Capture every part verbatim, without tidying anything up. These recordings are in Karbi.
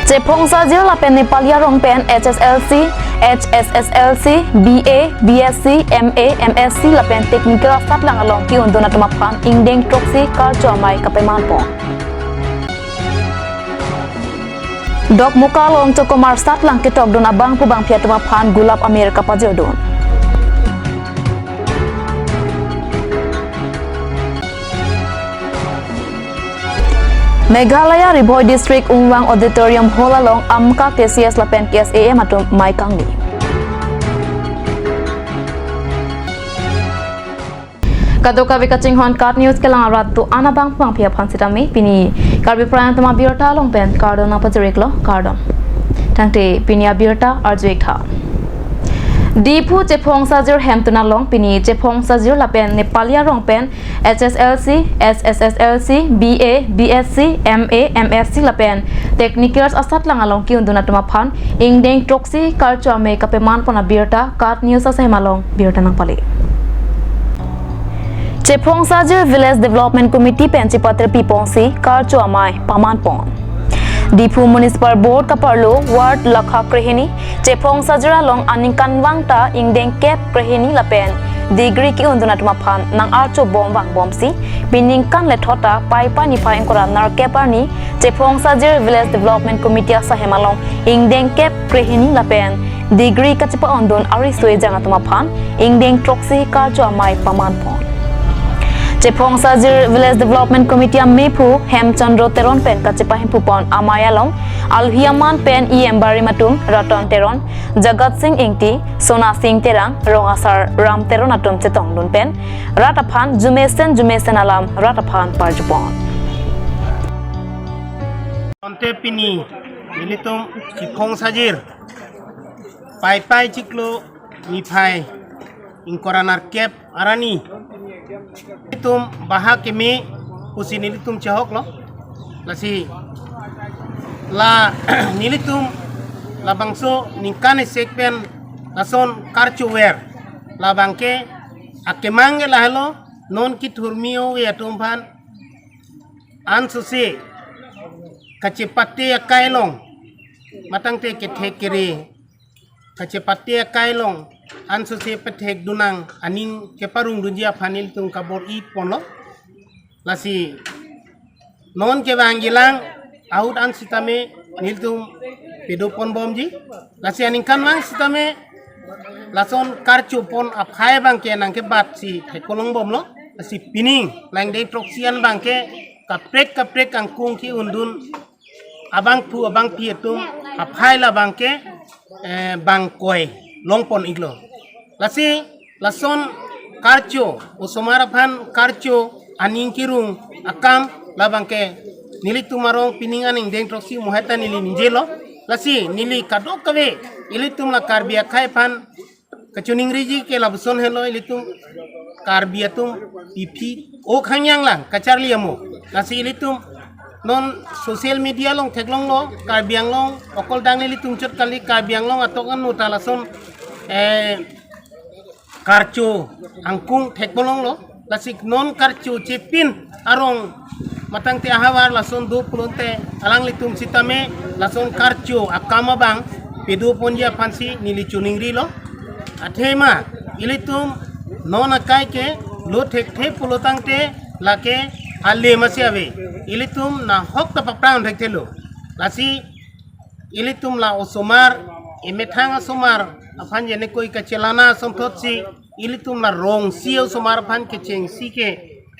Chephong sajir lapen Nepali arong pen H S L C, H S S L C, B A, B S C, M A, M S C lapen technical asatlang along ke-undun atum aphan ingdeng throksi karcho amei kapemanpon. Dokmoka along chokomar satlang ketokdun abangphu bangphi atum aphan gulap amir kapajirdun. Meghalaya Ri-Bhoi District Umwang Auditorium Hall along AMCA, K C S lapen K S A M atum mei kangni. Kadokave kachinghon KAT News kelang arat do-an abangphu bangphi aphan sitame pini Karbi Prime Time abirta along pen kardom nangpajir-iklo, kardom. Tangte pini abirta arju-ik tha. Diphu chephong sajir hemtun along pini chephong sajir lapen Nepali arong pen H S L C, H S S L C, B A, B S C, M A, M S C lapen technicals asatlang along ke-undun atum aphan ingdeng throksi karcho amei kapemanpon abirta KAT News asahem along birta nangpale. Chephong sajir Village Development Committee pen chepatir piponsi karcho amei pamanpon. Diphu Municipal Board kaparlo ward lakha krehini chephong sajir along aningkanvang ta ingdeng kep krehini lapen degree ke-undun atum aphan nang-archobom vangbomsi piningkan lethot ta Paipai niphai ingkoi ra nerkep arni chephong sajir Village Development Committee asahem along ingdeng kep krehini lapen degree kachepa-undun ariso-ejang atum aphan ingdeng throksi karcho amei pamanpon. Chephong sajir Village Development Committee amephu Hemchandra Teron pen kachepahemphupon amei along alohi aman pen E M barim atum Ratan Teron, Jagat Sing Ingti, Sona Sing Terang, rong asar Ram Teron atum chetongdun pen rat aphan jumesen jumesen alam rat aphan parjupon. Ante pini nelitum chephong sajir Paipai chiklo niphai ingkoi ra nerkep arni nelitum bahak keme pusi nelitum chehoklo. Lasi la nelitum labangso ningkan isi pen lason karchover labang ke akemang ke lahelo, non kethurmi ove atum aphan ansose kachepate akai along matangte kethek kere kachepate akai along ansose pethekdun nang aning keparongdunji aphan nelitum kabor-iponlo. Lasi non kevangjilang ahut an sitame nelitum pedoponbomji. Lasi aningkanvang sitame lason karchopon aphai abang ke nangkebatsi theklongbomlo. Lasi pining la ingdeng throksi an abang ke kaprek kaprek angkung ke-undun abangphu abangphi atum aphai labang ke, eh, bangkoi longpon-iklo. Lasi lason karcho, osomar aphan karcho aning kerung akam labang ke nelitum arong pining an ingdeng throksi moheta neli ningjelo. Lasi neli kadokave ilitum la Karbi akhei aphan kachiningriji ke lapuson helo, ilitum Karbi atum iphi o khangyang lang kacharli amo. Lasi ilitum non social media along theklonglo, Karbi Anglong okol dang ilitum chot kali, Karbi Anglong atok anu ta lason, eh, karcho angkung thekponlonglo. Lasi non karcho chepin arong matangte ahavar lason do pulote alanglitum sitame lason karcho akam abang pedoponji aphansi neli chiningrilo. Athema ilitum non akai ke lo thekthe pulo tangte lake ale masi ave. Ilitum nahok ta paphrang thekthelo. Lasi ilitum la osomar, emethang asomar aphan jenekoi kachelana asonthotsi, ilitum la rong isi osomar aphan kechengsi ke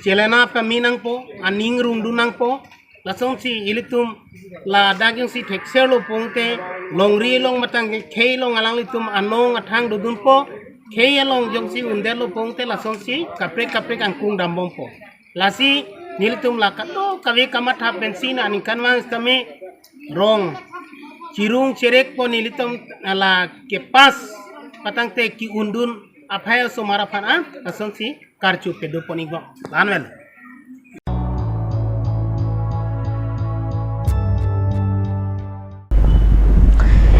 chelana pame nangpo, aning rungdun nangpo. Lasonsi ilitum ladak jongsi thekserlo pulote longri along matang khei along alanglitum anong athang dodunpo, khei along jongsi undetlo pulote lasonsi kaprek kaprek angkung dambompo. Lasi nelitum la kadokave kamatha pensi na aningkanvang sitame rong chirung cherekpo nelitum la kepass patangte ke-undun aphai osomar aphan an lasonsi karcho pedopon-ikbom. Lanvel.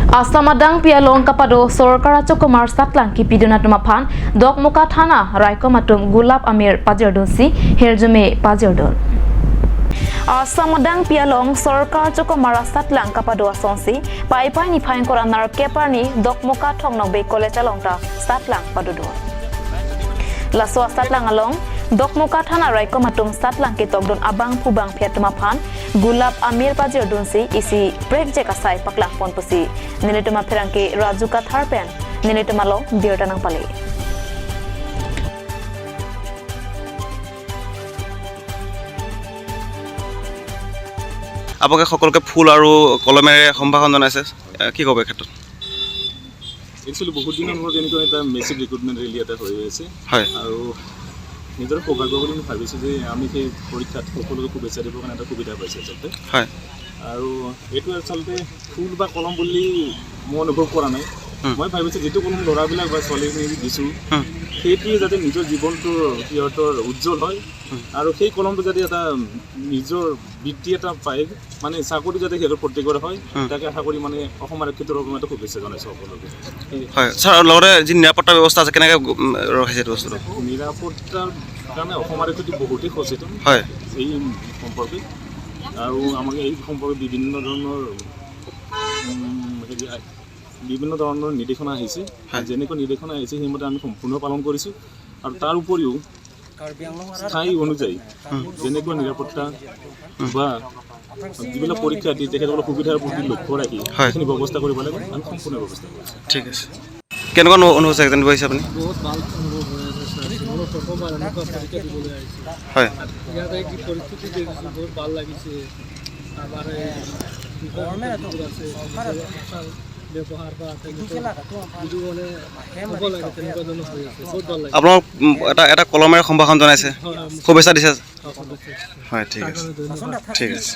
Assam adangpi along kapado sorkar achokomar satlang kipidun atum aphan Dokmoka thana raikom atum gulap amir pajirdunsi hirjume pajirdun. Assam adang pi along sorkar chokomar asatlang kapado asonsi Paipai niphai ingkoi ra nerkep arni Dokmoka Thong Nokbe College along ta satlang padodun. Laso asatlang along Dokmoka thana raikom atum satlang ketokdun abangphu bangphi atum aphan gulab amir pajirdunsi isi prekjek asai paklangpon pusi nelitum apherangke Raju Kathar pen nelitum along birta nangpale. আপোনালোকে সকলোকে ফুল আৰু কলমেৰে সম্ভাষণ জনাইছে, এ, কি ক'ব এই ক্ষেত্ৰত? একচুৱেলি বহুত দিনৰ মূৰত এনেকুৱা এটা মেচিভ ৰিক্ৰুটমেণ্ট ৰেলী এটা হৈ আছে। হয়। আৰু নিজৰ সৌভাগ্য বুলি মই ভাবিছোঁ যে আমি সেই পৰীক্ষাত সকলোকে শুভেচ্ছা দিবৰ কাৰণে এটা সুবিধা পাইছোঁ আচলতে। হয়। আৰু এইটো আচলতে ফুল বা কলম বুলি মই অনুভৱ কৰা নাই। হুম। মই ভাবিছোঁ যিটো কলম ল'ৰাবিলাক বা ছোৱালীখিনিক দিছোঁ, হুম। সেইটোৱে যাতে নিজৰ জীৱনটো সিহঁতৰ উজ্জ্বল হয়। হুম। আৰু সেই কলমটো যাতে এটা নিজৰ বৃত্তি এটা পায়, মানে চাকৰি যাতে সিহঁতৰ প্ৰত্যেকৰে হয়, হুম। তাকে আশা কৰি মানে অসম আৰক্ষীৰ তৰফৰ পৰা এটা শুভেচ্ছা জনাইছোঁ সকলোকে। হয়, ছাৰ, লগতে যি নিৰাপত্তা ব্যৱস্থা আছে, কেনেকে, উম, ৰখাইছে এইটো বস্তু? নিৰাপত্তাৰ কাৰণে অসম আৰক্ষীটো বহুতেই সচেতন। হয়। এই সম্পৰ্কে। আৰু আমাক এই সম্পৰ্কে বিভিন্ন ধৰণৰ, উম, হেৰি, বিভিন্ন ধৰণৰ নিৰ্দেশনা আহিছে। হয়। যেনেকৈ নিৰ্দেশনা আহিছে, সেইমতে আমি সম্পূৰ্ণ পালন কৰিছোঁ। আৰু তাৰ উপৰিও ঠাই অনুযায়ী যেনেকুৱা নিৰাপত্তা বা যিবিলাক পৰীক্ষা দি তেখেতসকলৰ সুবিধাৰ প্ৰতি লক্ষ্য ৰাখি হয়। সেইখিনি ব্যৱস্থা কৰিব লাগে, আমি সম্পূৰ্ণ ব্যৱস্থা কৰিছোঁ। ঠিক আছে। কেনেকুৱা অনু-, অনুভৱ হৈছে, জানিব আহিছে আপুনি? বহুত ভাল অনুভৱ হৈ আছে, ছাৰ। জীৱনৰ প্ৰথমবাৰ এনেকুৱা পৰীক্ষা দিবলৈ আহিছোঁ। হয়। ইয়াত আহি কি পৰিস্থিতি দেখিছোঁ, বহুত ভাল লাগিছে। আমাৰ এই বিষয়ববীয়া আছে, ব্যৱহাৰ বা তেওঁলোকৰ যিটো মানে হ'ব লাগে, তেনেকুৱা ধৰণৰ হৈ আছে। বহুত ভাল লাগিছে। আপোনালোকক, উম, এটা, এটা কলমেৰে সম্ভাষণ জনাইছে, হয়, হয়, শুভেচ্ছা দিছে। হয়, শুভেচ্ছা। হয়, ঠিক আছে। ঠিক আছে।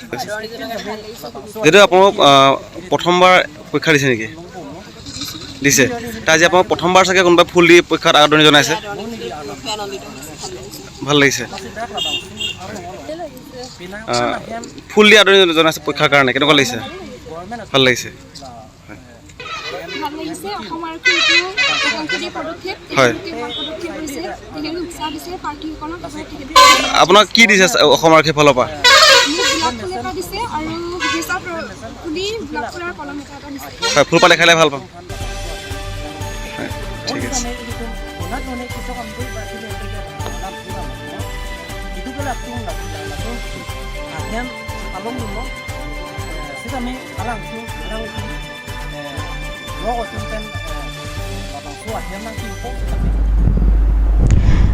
যিহেতু আপোনালোক, আহ, প্ৰথমবাৰ পৰীক্ষা দিছে নেকি? দিছে। তে আজি আপোনালোক প্ৰথমবাৰ চাগে কোনোবাই ফুল দি পৰীক্ষাত আদৰণি জনাইছে? ভাল লাগিছে। আহ, ফুল দি আদৰণি জনাইছে পৰীক্ষাৰ কাৰণে, কেনেকুৱা লাগিছে? ভাল লাগিছে। ভাল লাগিছে, অসম আৰক্ষীৰ এইটো প্ৰশংসনীয় পদক্ষেপ, হয়। তেখেতলোকে ভাল পদক্ষেপ লৈছে, তেখেতলোকে উৎসাহ দিছে প্ৰাৰ্থীসকলক, তেখেতলোকে আপোনাক কি দিছে অসম আৰক্ষীৰ ফালৰ পৰা? মোক গোলাপ ফুল এটা দিছে আৰু শুভেচ্ছা প্ৰ-, বুলি গোলাপ ফুল আৰু কলম এটা, এটা দিছে। হয়, ফুলপাহ দেখালে ভাল পাম। হয়, ঠিক আছে।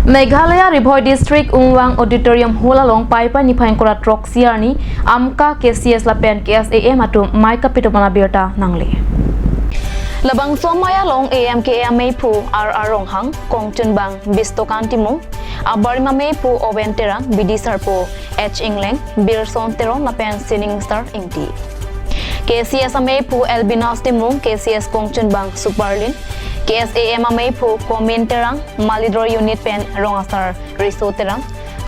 Meghalaya Ri-Bhoi District Umrang Auditorium Hall along Paipai niphai ingkoi ra throksi arni AMCA, K C S lapen K S A M atum mei kapitum ana birta nangle. Labangso amei along A M K A ameiphu R R Ronghang, kongchunbang Bistokan Timung, abarim ameiphu Owen Terang, bidi sarpo H Ingleng, Birson Teron lapen Sining Star Ingti. K C S ameiphu Elbinas Timung, K C S kongchunbang Superlin, K S A M ameiphu Komin Terang, Malidor Unit pen rong asar Riso Terang,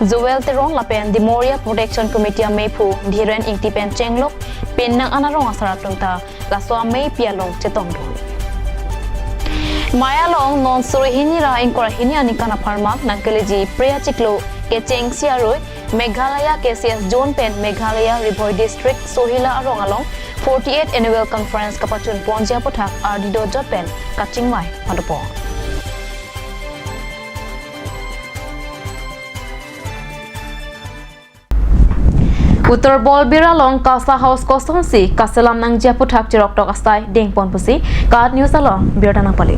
Joel Teron lapen Dimoria Protection Committee ameiphu Dhiren Ingti pen chenglok penang ana rong asar atum ta laso ameipi along chetongdun. Mei along non suri hini ra ingkoi ra hini aningkan apharman nangkeleji Priya Chiklo kechengsi arui Meghalaya K C S Zone pen Meghalaya Ri-Bhoi District Sohila arong along forty-eight Annual Conference kapachunponji aputhak ardi dojot pen kachingvai padopo. Uttar Borbil along KASA House kosonsi kaselam nangji aputhak chiroktok asai dengpon pusi KAT News along birta nangpale.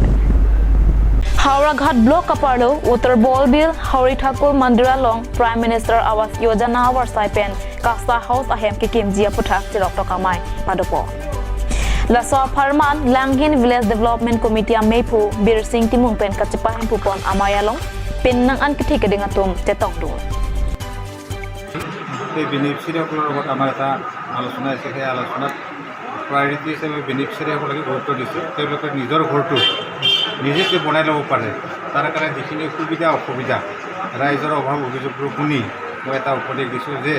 Howraghat Block kaparlo Uttar Borbil Hari Thakur Mandir along Prime Minister Awas Yojana avarsai pen KASA House ahem kekimji aputhak chiroktok amei padopo. Laso apharman Langhin Village Development Committee ameiphu Birsing Timung pen kachepahemphu pon amei along penang an kethe keding atum chetongdun. এই বেনিফিচিয়াৰীসকলৰ লগত আমাৰ এটা আলোচনা হৈছে। সেই আলোচনাত প্ৰায়ৰিটি হিচাপে বেনিফিচিয়াৰীসকলকে গুৰুত্ব দিছোঁ। তেওঁলোকে নিজৰ ঘৰটো নিজে যে বনাই ল'ব পাৰে, তাৰ কাৰণে যিখিনি সুবিধা অসুবিধা, ৰাইজৰ অভাৱ অভিযোগবোৰ শুনি মই এটা উপদেশ দিছোঁ যে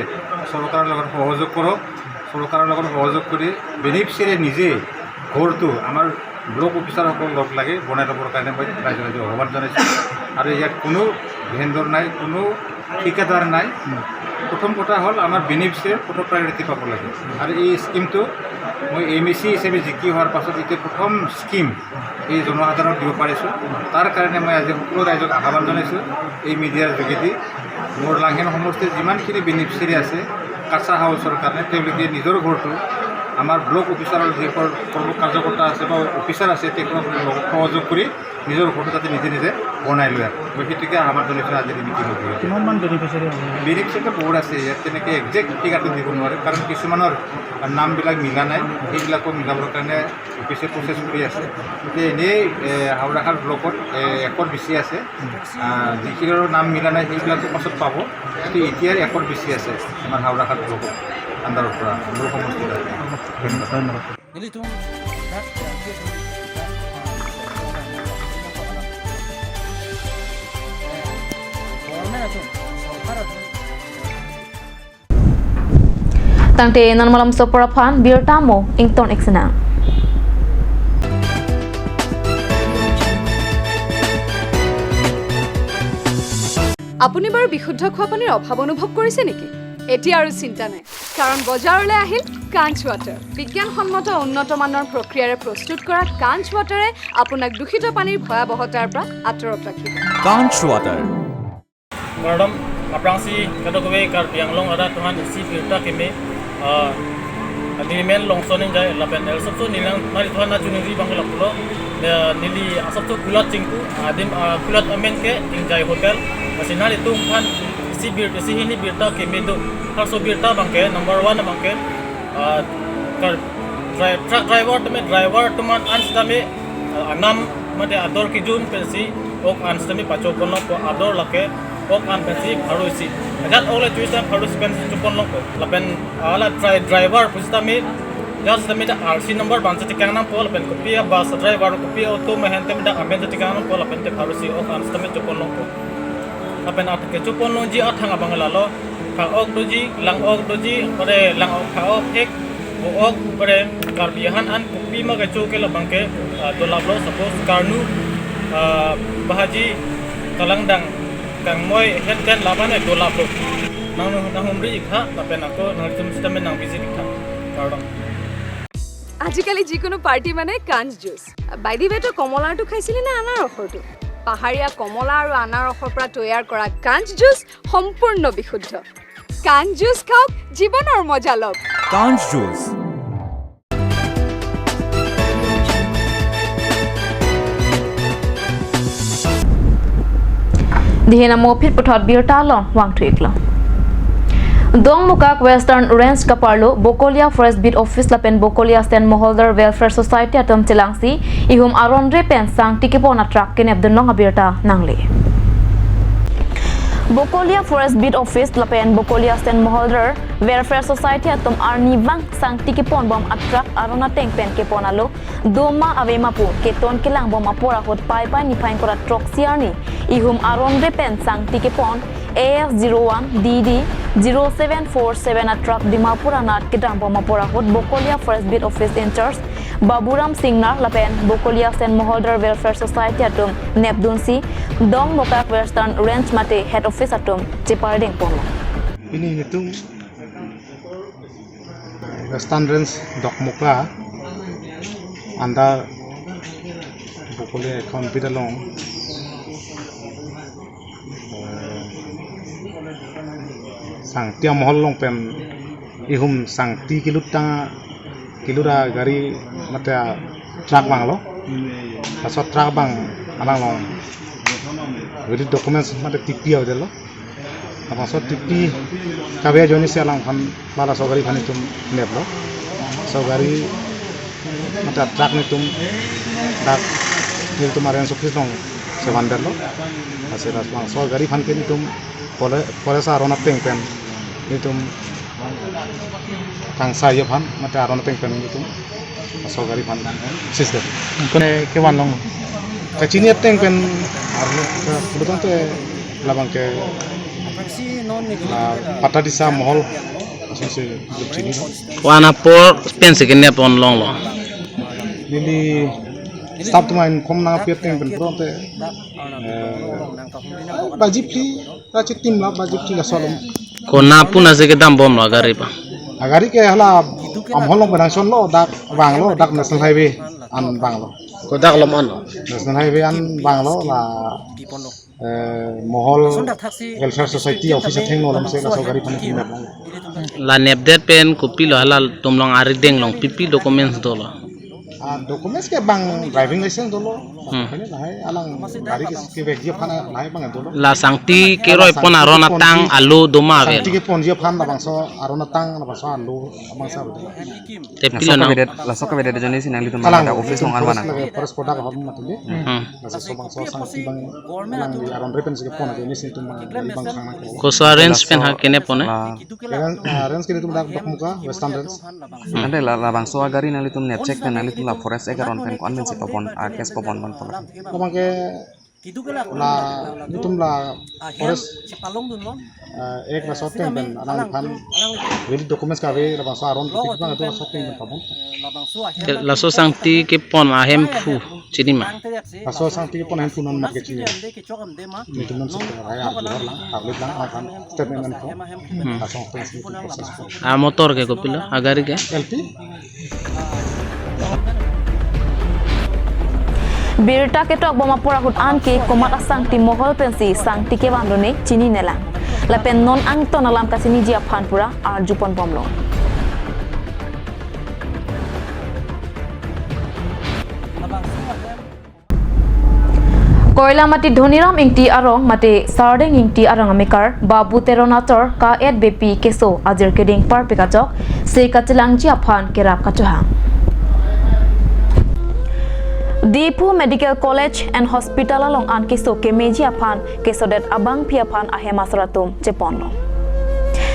চৰকাৰৰ লগত সহযোগ কৰক। চৰকাৰৰ লগত সহযোগ কৰি বেনিফিচিয়াৰী নিজে ঘৰটো আমাৰ ব্লক অফিচাৰসকল লগ লাগি বনাই ল'বৰ কাৰণে মই ৰাইজে ৰাইজে আহ্বান জনাইছোঁ। আৰু ইয়াত কোনো ভেণ্ডৰ নাই, কোনো ঠিকাদাৰ নাই। প্ৰথম কথা হ'ল, আমাৰ বেনিফিচিয়াৰী প্ৰথম প্ৰায়ৰিটি পাব লাগে। আৰু এই স্কিমটো মই এম এ চি হিচাপে জিকি হোৱাৰ পাছত এতিয়া প্ৰথম স্কিম এই জনসাধাৰণক দিব পাৰিছোঁ। তাৰ কাৰণে মই আজি সকলো ৰাইজক আহ্বান জনাইছোঁ এই মিডিয়াৰ যোগেদি, মোৰ লাংহেন সমষ্টিৰ যিমানখিনি বেনিফিচিয়াৰী আছে কাছা হাউচৰ কাৰণে, তেওঁলোকে নিজৰ ঘৰটো, আমাৰ ব্লক অফিচাৰৰ যিসকল কৰ্ম কাৰ্যকৰ্তা আছে বা অফিচাৰ আছে, তেওঁলোকক লগত সহযোগ কৰি নিজৰ ঘৰটো যাতে নিজে নিজে বনাই লয়। আৰু মই সেইটোকে আহ্বান জনাইছোঁ আজিৰ এই মিটিঙৰ জৰিয়তে। কিমানমান বেনিফিচিয়াৰী হ'ব? বেনিফিচিয়াৰীটো বহুত আছে ইয়াত, তেনেকৈ একজেক্ট ফিগাৰটো দিব নোৱাৰে, কাৰণ কিছুমানৰ নামবিলাক মিলা নাই, সেইবিলাকো মিলাবৰ কাৰণে অফিচে প্ৰচেছ কৰি আছে। গতিকে এনেই, এ, হাওৰাঘাট ব্লকত, এ, একৰ বেছি আছে। আ, যিখিনিৰ নাম মিলা নাই, সেইবিলাকো পাছত পাব। কিন্তু এতিয়াৰ একৰ বেছি আছে আমাৰ হাওৰাঘাট ব্লকত, আণ্ডাৰৰ পৰা, মোৰ সমষ্টিত আছে। ধন্যবাদ। ধন্যবাদ। Nelitum dak, eh, government atum, sorkar atum. Tangte non malomso apor aphan birta mo ington ik sinang. আপুনি বাৰু বিশুদ্ধ খোৱা পানীৰ অভাৱ অনুভৱ কৰিছে নেকি? এতিয়া আৰু চিন্তা নাই, কাৰণ বজাৰলৈ আহিল কাঞ্চ ৱাটাৰ। বিজ্ঞানসন্মত উন্নত মানৰ প্ৰক্ৰিয়াৰে প্ৰস্তুত কৰা কাঞ্চ ৱাটাৰে আপোনাক দূষিত পানীৰ ভয়াৱহতাৰ পৰা আঁতৰত ৰাখিব। Kanch Water. Kardom, aphrangsi kadokave Karbi Anglong arat aphan isi birta keme, ah, agreement longson ingjai lapen el sopso nilang nari aphan na juniri bang lapulo, eh, neli asopso kulat chingku, adim, ah, kulat amen ke Ingjai Hotel, lasi nanglitum aphan isi bir, isi hini birta keme do, harso birta abang ke, number one abang ke, ah, kar, dri-, truck driver tame, driver atum an sitame, ah, anam mate ador kijun pensi ok an sitame pachoponlongpo, ador lake ok an pensi pharo isi. Ajat ok le chuis dan pharo isi pensi choponlongpo. Lapen ala dri-, driver pusitame, ajat sitame ta R C number abang si tekang nangpo, lapen kopi a bus driver, kopi auto mehen tame dak amen si tekang nangpo, lapen te pharo isi ok an sitame choponlongpo. Lapen at kechoponlongji athang abang lalo, pha ok doji, lang ok doji, pare lang ok, pha ok ek, vo ok, pare Karbi ahan an kopima kecho ke labang ke, ah, dolaplo, suppose karnu, ah, bahaji, kalangdang, kangmoi, het ten laban e dolaplo. Nang, nanghumri ik tha, lapen ako nangtum sitame nang visit ik tha. Kardom. আজিকালি যিকোনো পাৰ্টি মানে কাঞ্চ juice. By the way, তই কমলাৰটো খাইছিলি নে আনাৰসৰটো? পাহাৰীয়া কমলা আৰু আনাৰসৰ পৰা তৈয়াৰ কৰা কাঞ্চ জুচ সম্পূৰ্ণ বিশুদ্ধ। কাঞ্চ জুচ খাওক, জীৱনৰ মজা লওক। Kanch Juice. Dihin amo phit puthot birta along vangthu iklo. Dongmukak Western Range kaparlo Bokolia Forest Beat Office lapen Bokolia Stand Moholdar Welfare Society atum chelangsi ihum aron re pen sangti kepon a truck kenepdunlong abirta nangle. Bokolia Forest Beat Office lapen Bokolia Stand Moholdar Welfare Society atum arnivang sangti kepon bom a truck aron ateng pen kepon alo doma avema pu keton kelang bom apor ahut Paipai niphai ingkoi ra throksi arni ihum aron re pen sangti kepon A S zero one D D zero seven four seven a truck Dimapur anat kedam bom apor ahut Bokolia Forest Beat Office in charge Baburam Singnar lapen Bokolia Stand Moholdar Welfare Society atum nepdunsi Dongmukak Western Range mate Head Office atum chepardeng ponlo. Pini nelitum Western Range Dongmukak under Bokolia account beat along, eh, sangti amohol along pen ihum sangti kelut tang, kelut a gari mate a truck vanglo. Laso truck abang along along valid documents mate T P avedetlo. Labangso T P kave ajoine si alangphan bala laso gari aphan itum neplo. Laso gari mate truck nelitum dak nelitum a range office along chevandetlo. Lasi labangso gari aphan ke nelitum fore-, forest aron ateng pen nelitum kangsai aphan mate aron ateng pen nelitum laso gari aphan seize det. Kone kevanlong. Kachini ateng pen arlo ka pulutang te labang ke la Patadisa Mohol asonsi chini. Wana apor pensi kenep ponlonglo. Neli staff atum ahin kom nangpi ateng pen pulutang te, eh, baji phli, rachitim la baji phli laso alom Konat pu nasi kedam bomlo agari pa? Agari ke hala Ambahar along penang chonlo, dak vanglo, dak National Highway an vanglo. Kodak along an? National Highway an vanglo, la eh, Mohol Welfare Society office athengno alamsi laso gari aphan kinep. La nepdet pen kopilo, halatum along arideng along pipi documents dolo? Ah, documents ke bang driving license dolo. Hmm. Kene lahai alang gari ke, kevekji aphan lahai bang dolo. La sangti keroi pon aron atang alo doma avel? Sangti keponji aphan labangso aron atang, labangso alo, labangso alo. Te pilo nang? Laso kavedet, laso kavedet ajoine si nanglitum alang ada office along an forest vang lage, forest product ahormu mati le. Hmm. Laso bangso sangti bang alang di aron repen si kepon ajoine si itum bang gari bang khang nang. Koso a-range pen ha kene pon, eh? La range, ah, range ke itum dak Dokmoka, Western Range. Ante la, labangso agari nanglitum nepchek pen nanglitum la Forest Act aron pen ko-an pensi pabon, ah, case pabon pon pon? Labang ke la, itum la Forest, ah, Act laso ateng pen alangliphan valid documents kave, labangso aron kepik bang itum laso ateng pen pabon. Ke laso sangti kepon ahemphu chini ma? Laso sangti kepon ahemphu non mat ke chini. Itum non sep rai ar duhar lang, arlit lang, akan statement an ko. Hmm. Laso ateng si itum process ko. A-motor ke kopilo, agari ke? L T. Birta ketok bom apor ahut anke komat asangti mohol pensi sangti kevangdunne chininelang. Lapen non angton alam kachiniji aphan pura arjupon bomlo. Koilamati Dhoniram Ingti arong mate Sardeng Ingti arong amekar Babu Teron ator ka-et bepi keso ajir keding parpik ajok se kachelangji aphan kerap kachehang. Diphu Medical College and Hospital along an keso kemeji aphan kesodet abangpi aphan ahem asor atum cheponlo.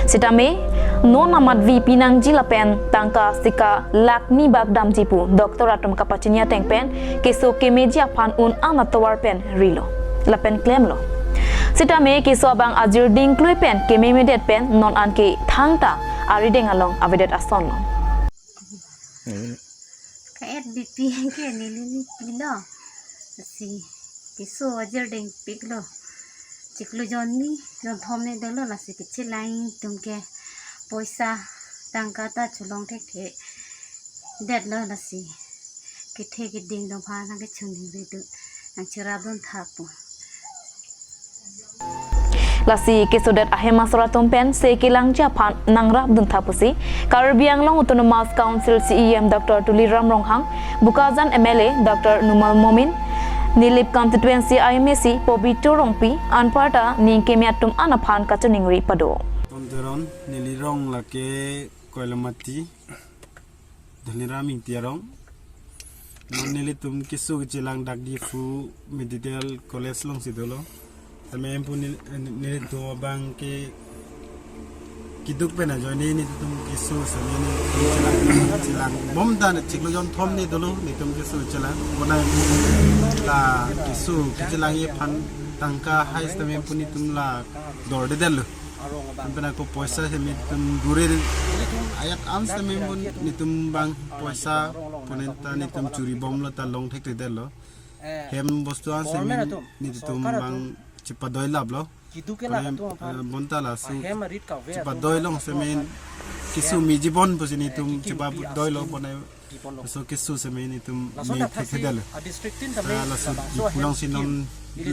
Sitame non amat V P nangji lapen tangka sika lakh ni bak damji pu doctor atum kapachini ateng pen keso kemeji aphan un-an atovar pen rilo lapen klemlo. Sitame keso abang ajir dingklui pen kememedet pen non anke thangta arideng along avedet asonlo. Ka-et bepi ke neli ni pilo. Lasi keso ajir dingpiklo. Chiklo jon ni, jon thom ni dolo, lasi kechelang atum ke poisa tangka ta cholong thekthedetlo, lasi kethe keding dong aphan nangkechoningri dun, nangcherapdun tha pu. Lasi kesodet ahem asor atum pen se kelangji aphan nangrapdun tha pusi Karbi Anglong Autonomous Council C E M Doctor Tuliram Ronghang, Bokajan M L A Doctor Numal Momin, Nilip Constituency I M A C Pobitro Rongpi, anparta ning keme atum an aphan kachiningri pado. Ton Teron, neli rong lake Koilamati, Dhoniram Ingti arong. Non nelitum keso kechelang dak Diphu Medical College alongsi dolo. Tame hemphu nel-, nelitum abang ke keduk pen ajoine nelitum keso sitame nelitum chelang, chelang bom ta ne chiklo jon thom ni dolo, nelitum keso chelang. Bonai la keso kechelangji aphan tangka hai sitame hemphu nelitum la dordedetlo. Anpen ako poisa sitame nelitum dure ayat an sitame hemphu nelitum bang poisa ponenta nelitum churi bomlo ta long thekthedetlo. Hem bostu an sitame nelitum bang chepadoilaplo. Bonai, eh, bonta laso chepadoi long sitame keso meji bon pusi nelitum chepadoilo bonai. Laso keso sitame nelitum me thekthedetlo. Ah, laso Diphu alongsi non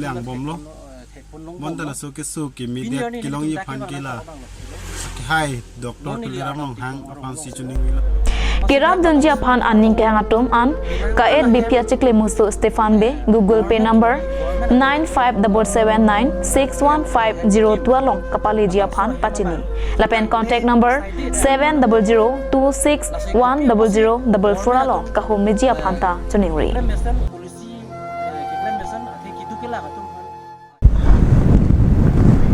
lang bomlo. Bonta laso keso kemedet kelongji aphan ke la kehai Doctor Tuliram Ronghang aphansi chiningrilo. Kerapdunji aphan aning kehang atum an ka-et bepi achiklo musu Stephan Bey, Google Pay number nine five double seven nine six one five zero two along kapaleji aphan pachini. Lapen contact number seven double zero two six one double zero double four along kahummeji aphan ta chiningri.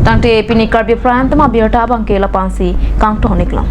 Tangte pini Karbi Prime Time abirta abangke lapu-ansi kangton-iklo.